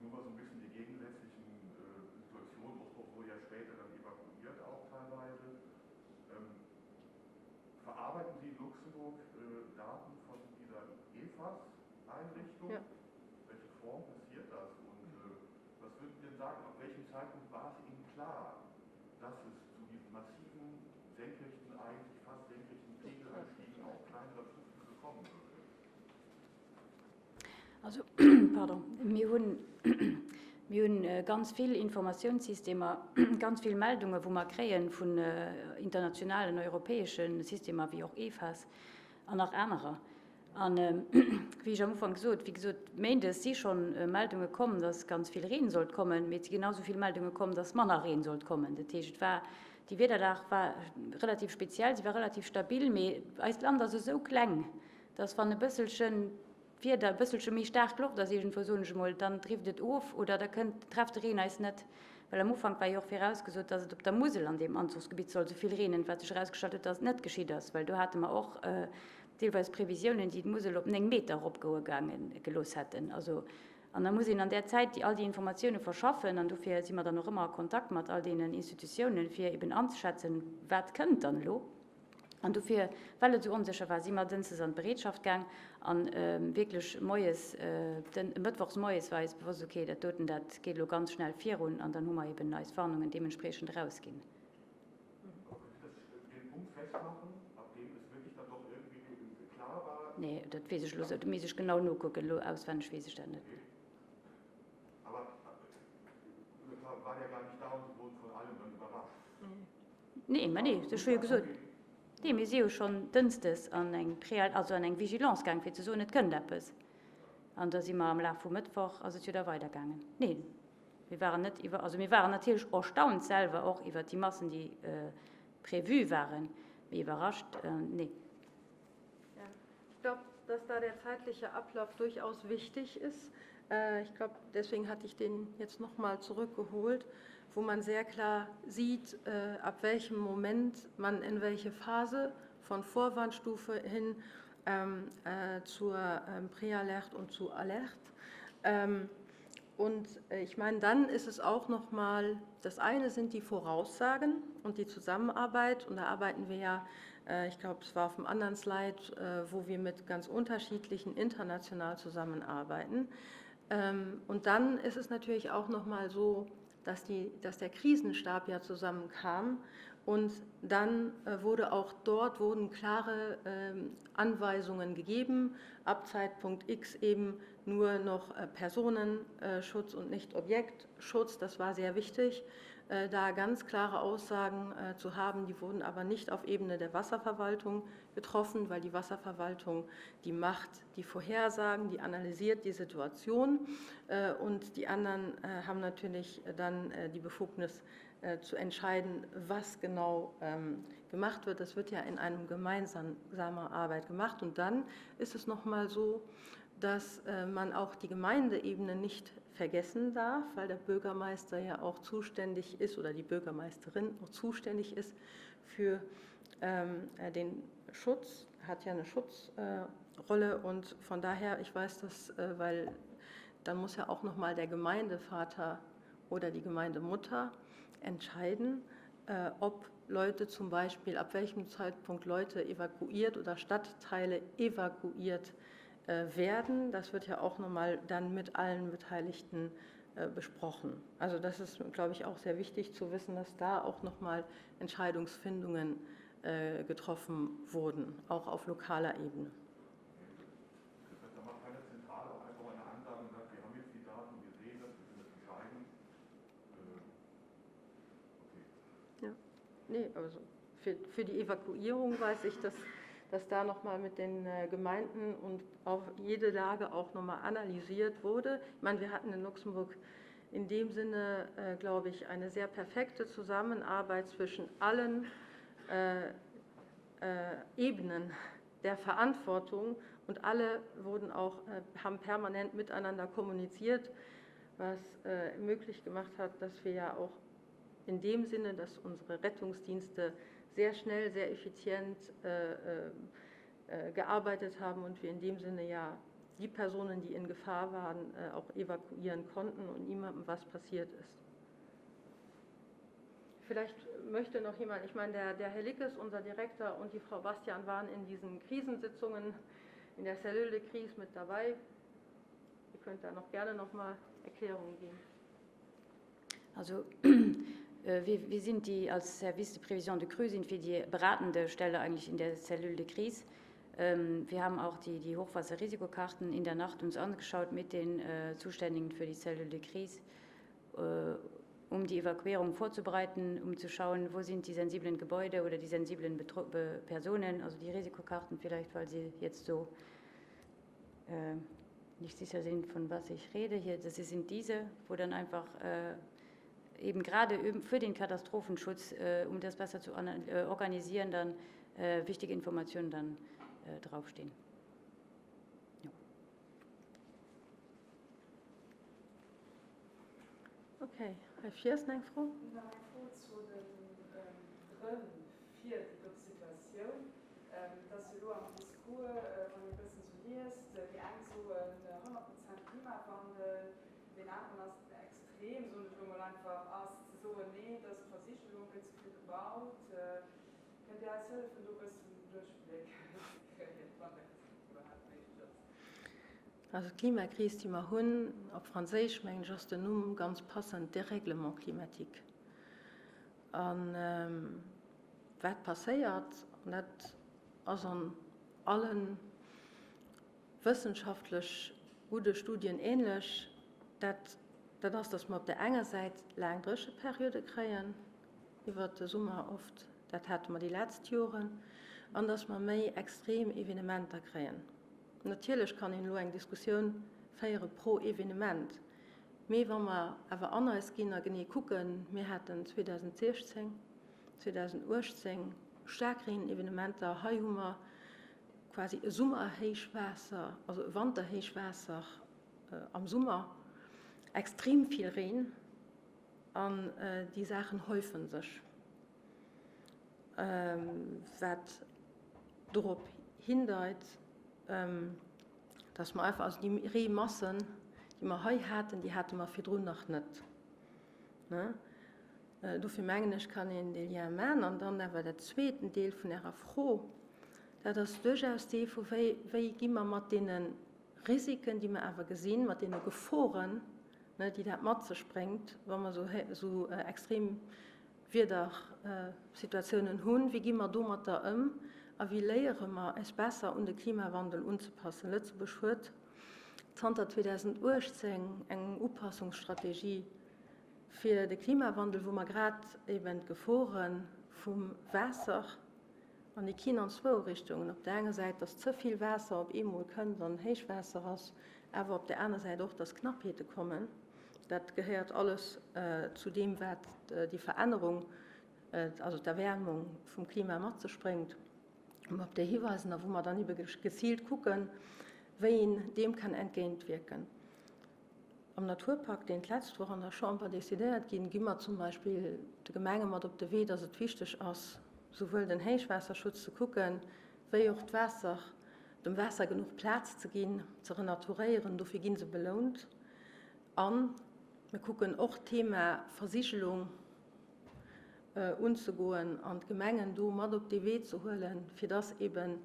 [SPEAKER 6] Nur mal so ein bisschen die gegensätzlichen Situationen. Rosport wurde ja später dann evakuiert auch teilweise. Verarbeiten Sie in Luxemburg Daten von dieser EFAS-Einrichtung?
[SPEAKER 1] Ja.
[SPEAKER 6] Welche Form passiert das? Und was würden Sie denn sagen, ab welchem Zeitpunkt war es Ihnen klar, dass es zu diesen massiven, senkrechten, eigentlich fast senkrechten Pegelanstiegen auch kleinerer Zuflüsse kommen würde?
[SPEAKER 2] Also, pardon, mir hunn, mir hunn ganz vill Informatiounssystemer, ganz vill Meldungen, wou mer kréie vun internationalen, europäesche Systemer wéi och EFAS an nach anerer. An wéi ech am Ufank gesot, wéi gesot, méindes si schonn Meldunge komm, dass ganz vill Reen sollt kommen, mee et si genau esou vill Meldunge komm, dass manner Reen sollt kommen. Dat heescht, et war, déi Wiederlag war relativ speziell, si war relativ stabil, mee eist Land ass esou kleng, dass wann e bësselchen d'Wieder e bësselche méi staark Loft ass iergendwou, soen ech emol, dann drift et of oder da kënnt, trefft de Reen eis net. Well am Ufank war jo och virausgesot, dass et op der Musel an deem Anzuchsgebitt soll esou vill reenen, wat sech erausgestallt huet, dass et net geschitt ass, well do hate mer och deelweis Previsiounen, déi d'Musel op 9 Meter eropgoe gaange gelooss hätten. Also, an da muss een an där Zäit déi all déi Informatioune verschaffen an dofir si mer dann och ëmmer a Kontakt mat all deenen Institutiounen, fir eben anzeschätzen, wat kënnt dann elo. An dofir, well et esou onsécher war, si mer dënschdes an d'Bereetschaft gaang a wierklech moies, mëttwochs moies war eis bewosst, okay, dat doten, dat geet elo ganz schnell virun an dann hu mer eben eis Warnungen deementspriechend erausginn. Nee, dat weess ech elo esou, dat misst ech genau nokucken, elo auswenneg weess ech dat net. Nee, mä nee, ech hu jo gesot, nee, mir si jo schonn dënschdes an eng Pré-, also an eng Vigilance gaang, fir ze soen, et kënnt eppes. An da si mer am Laf vum Mëttwoch ass et jo da weidergaangen. Neen. Mir waren net iwwer, also mir waren natierlech erstaunt selwer och iwwert déi Massen, déi prévu waren, mee iwwerrascht, nee.
[SPEAKER 1] Ja, ich glaube, dass da der zeitliche Ablauf durchaus wichtig ist. Ich glaube, deswegen hatte ich den jetzt noch mal zurückgeholt, wo man sehr klar sieht, ab welchem Moment man in welche Phase von Vorwarnstufe hin zur Prealert und zu Alert. Und ich meine, dann ist es auch noch mal, das eine sind die Voraussagen und die Zusammenarbeit. Und da arbeiten wir ja, ich glaube, es war auf dem anderen Slide, wo wir mit ganz unterschiedlichen international zusammenarbeiten. Und dann ist es natürlich auch noch mal so, dass, die, dass der Krisenstab ja zusammenkam und dann wurde auch dort wurden klare Anweisungen gegeben, ab Zeitpunkt X eben nur noch Personenschutz und nicht Objektschutz. Das war sehr wichtig, da ganz klare Aussagen zu haben. Die wurden aber nicht auf Ebene der Wasserverwaltung getroffen, weil die Wasserverwaltung die macht die Vorhersagen, die analysiert die Situation und die anderen haben natürlich dann die Befugnis zu entscheiden, was genau gemacht wird. Das wird ja in einem gemeinsamer Arbeit gemacht. Und dann ist es noch mal so, dass man auch die Gemeindeebene nicht vergessen darf, weil der Bürgermeister ja auch zuständig ist oder die Bürgermeisterin auch zuständig ist für ähm, den Schutz, hat ja eine Schutzrolle und von daher, ich weiß das, weil dann muss ja auch noch mal der Gemeindevater oder die Gemeindemutter entscheiden, ob Leute zum Beispiel, ab welchem Zeitpunkt Leute evakuiert oder Stadtteile evakuiert werden. Das wird ja auch nochmal dann mit allen Beteiligten besprochen. Also das ist, glaube ich, auch sehr wichtig zu wissen, dass da auch nochmal Entscheidungsfindungen getroffen wurden, auch auf lokaler Ebene. Ja, nee, also für, für die Evakuierung weiß ich, dass, dass da nochmal mit den Gemeinden und auch jede Lage auch nochmal analysiert wurde. Ich meine, wir hatten in Luxemburg in dem Sinne, äh, glaube ich, eine sehr perfekte Zusammenarbeit zwischen allen äh, äh, Ebenen der Verantwortung und alle wurden auch, äh, haben permanent miteinander kommuniziert, was äh, möglich gemacht hat, dass wir ja auch in dem Sinne, dass unsere Rettungsdienste sehr schnell, sehr effizient äh, äh, gearbeitet haben und wir in dem Sinne ja die Personen, die in Gefahr waren, äh, auch evakuieren konnten und niemandem was passiert ist. Vielleicht möchte noch jemand, ich meine, der, der Herr Lickes, unser Direktor, und die Frau Bastian waren in diesen Krisensitzungen in der Cellule de Crise mit dabei. Ihr könnt da noch gerne noch mal Erklärungen geben.
[SPEAKER 2] Also wir, wir sind die als Service de Prévision de Crue sind wir die beratende Stelle eigentlich in der Cellule de Crise. Wir haben auch die, die Hochwasserrisikokarten in der Nacht uns angeschaut mit den Zuständigen für die Cellule de Crise, um die Evakuierung vorzubereiten, um zu schauen, wo sind die sensiblen Gebäude oder die sensiblen Betro Personen, also die Risikokarten vielleicht, weil sie jetzt so. äh, nicht sicher sind, von was ich rede hier, das sind diese, wo dann einfach äh, eben gerade für den Katastrophenschutz, äh, um das besser zu äh, organisieren, dann äh, wichtige Informationen dann äh, draufstehen. Ja.
[SPEAKER 1] Okay, Här Fies, eng Fro?
[SPEAKER 5] Nach eng Fro zu de Grënn fir déi dote Situatioun. Et ass jo elo am Discours, wann een e bëssen esou liest, déi eng soen 100 Prozent Klimawandel, deen aneren ass extrem, soen ech elo mol einfach, ass ze soen, nee, et ass d'Versigelung, gëtt ze vill gebaut. Kënnt Dir eis hëllefen, do e bëssen Duerchbléck ze kréien, wann dat iwwerhaapt méiglech ass?
[SPEAKER 1] Also d'Klimakris, déi mer hunn, op Franséisch mengen ech ass den Numm ganz passend, Dérèglement climatique. A wat passéiert, an dat ass an alle wëssenschaftlech gudde Studien ähnlech, dat dat ass, datt mer op där enger Säit laang Drécheperiode kréien, iwwert de Summer oft, dat hate mer déi letzt Joren, an datt mer méi extrem Evenementer kréien. Natierlech kann een elo eng Diskussioun féiere pro Evenement, mee wa mer awer an eis ginn a genee kucken, mir haten 2016, 2018 Staarkreenevenementer, hei hu mer quasi e Summerhéichwaasser, also e Wanterhéichwaasser am Summer, extrem vill Reen an déi Saachen häufe sech. Wat dorop hindeit, dass mer einfach, also déi Reemassen, déi mer hei haten, déi hate mer virdrun nach net. Dofir mengen ech, kann een dee Lien maachen. An dann awer dat zweeten Deel vun Ärer Fro, dat ass duerchaus dee vu wéi, wéi gi mer mat deene Risiken, déi mer awer gesinn, mat deene Geforen, déi dat mat sech bréngt, wa mer esou extrem Wiedersituatiounen hunn, wéi gi mer domatter ëm a wéi léiere mer eis besser un de Klimawandel unzepassen? Lëtzebuerg huet zanter 2018 eng Upassungsstrategie fir de Klimawandel, wou mer grad eben d'Gefore vum Waasser, an déi ginn an zwou Richtungen, op där enger Säit, dass ze vill Waasser op eemol kënnt an Héichwaasser ass, awer op där aner Säit och, dass Knappheete kommen. Dat gehéiert alles zu deem, wat déi Verännerung, also d'Erwärmung vum Klima mat sech bréngt, wou mer op déi hiweisen a wou mer dann ebe geziilt kucken, wéi een deem kann entgéintwierken. Am Naturpakt, deen d'lescht Woch an der Chamber decidéiert ginn, gi mer zum Beispill de Gemenge mat op de Wee, dass et wichteg ass, souwuel den Héichwaasserschutz ze kucken, wéi och d'Waasser, dem Waasser genuch Plaz ze ginn, ze renaturéieren. Dofir gi se belount. A mir kucken och d'Thema Versigelung unzegoen an d'Gemengen do mat op dee Wee ze huelen, fir dass ebe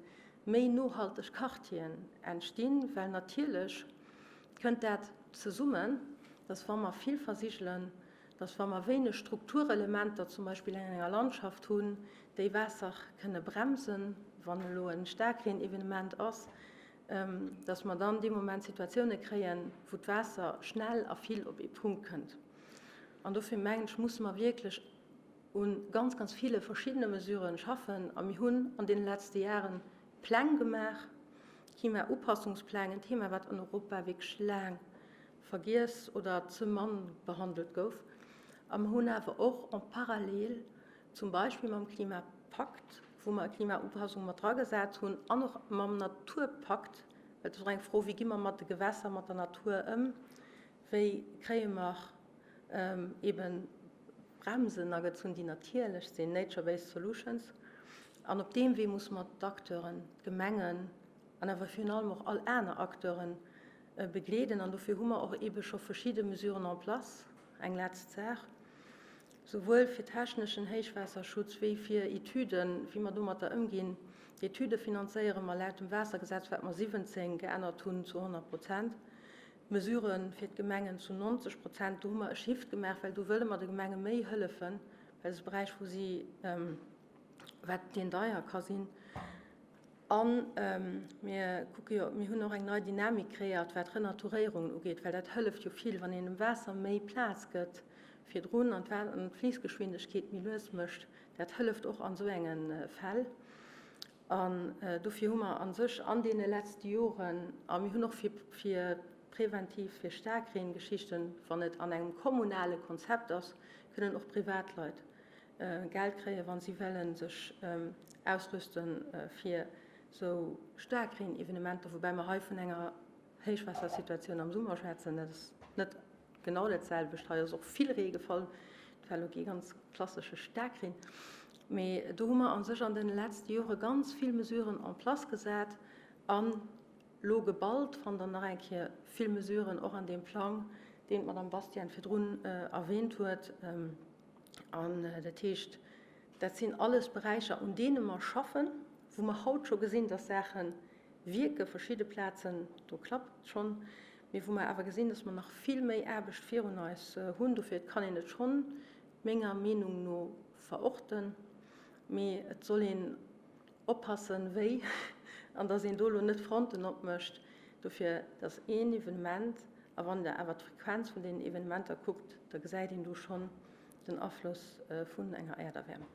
[SPEAKER 1] méi nohalteg Quartieren entstinn, well natierlech kënnt dat zesummen, dass wa mer vill versigelen, dass wa mer wéineg Strukturelementer zum Beispill an enger Landschaft hunn, déi Waasser kënne bremsen, wann elo e Staarkreenevenement ass, dass mer dann dee Moment Situatioune kréien, wou d'Waasser schnell a vill op ee Punkt kënnt. An dofir mengen ech, musse mer wierklech u ganz, ganz ville verschiddene Mesuren schaffen. A mir hunn an deene letzte Jahre Pläng gemaach, Klimaupassungspläng, en Thema, wat an Europa wierklech laang vergiess oder ze mann behandelt gouf. A mer hunn awer och en parallel zum Beispill mam Klimapakt, wou mer Klimaupassung mat dragesat hunn, an och mam Naturpakt, well et ass och eng Fro, wéi gi mer mat de Gewässer, mat der Natur ëm, wéi kréie mer eeben Bremsen agezunn, déi natierlech sinn, nature-based solutions. An op deem Wee musse mer d'Acteuren, d'Gemengen an awer virun allem och all aner Acteuren begleeden. An dofir hu mer och eebe scho verschidde Mesuren en place. Eng letzt Saach, souwuel fir techneschen Héichwaasserschutz wéi fir Etüden, wéi mer domatter ëmginn. D'Etüde finanzéiere mer laut dem Waassergesetz, wat mer 17 geännert hunn, zu 100 Prozent. D'Mesurë fir d'Gemengen zu 90 Prozent. Do hu mer e Shift gemaach, well do wëlle mer de Gemenge méi hëllefen, well et ass e Beräich, wou si, wat deen deier ka sinn. A mir kucke jo, mir hunn och eng nei Dynamik kreéiert, wat Renaturéierungen ugeet, well dat hëlleft jo vill, wann een dem Waasser méi Plaz gëtt virdrun an d'Fliissgeschwindegkeet méi lues mécht. Dat hëlleft och an esou enge Fäll. An dofir hu mer a sech an deene letzte Joren, a mir hunn och fir preventiv fir Staarkreengeschichten, wann et an engem kommunale Konzept ass, kënnen och Privatleit Geld kréien, wa si wëlle sech ausrüste fir esou Staarkreenevenementer, woubäi mer hei vun enger Héichwaassersituatioun am Summer schwätzen. Dat ass net genau dat selwecht. Hei ass och vill Ree gefall, et war elo kee ganz klassesche Staarkreen. Mee do hu mer a sech an deene letzte Jore ganz vill Mesuren en place gesat an elo geballt fannt Der nach eng Kéier vill Mesuren och an deem Plang, deen d'Madame Bastian virdrun erwähnt huet. An dat heescht, dat sinn alles Beräicher, un deene mer schaffen, wou mer haut scho gesinn, dass Saache wierken, verschidde Plazen, do klappt et schonn, mee wou mer awer gesinn, dass mer nach vill méi Aarbecht virun eis hunn. Dofir, et kann een et schonn menger Meenung no verorten, mee et soll een oppassen, wéi, an dass een do elo net Fronten opmécht. Dofir, et ass een Evenement, a wann Der awer d'Frequenz vun deenen Evenementer kuckt, da gesäit een do schonn den Afloss vun enger Äerderwäermung.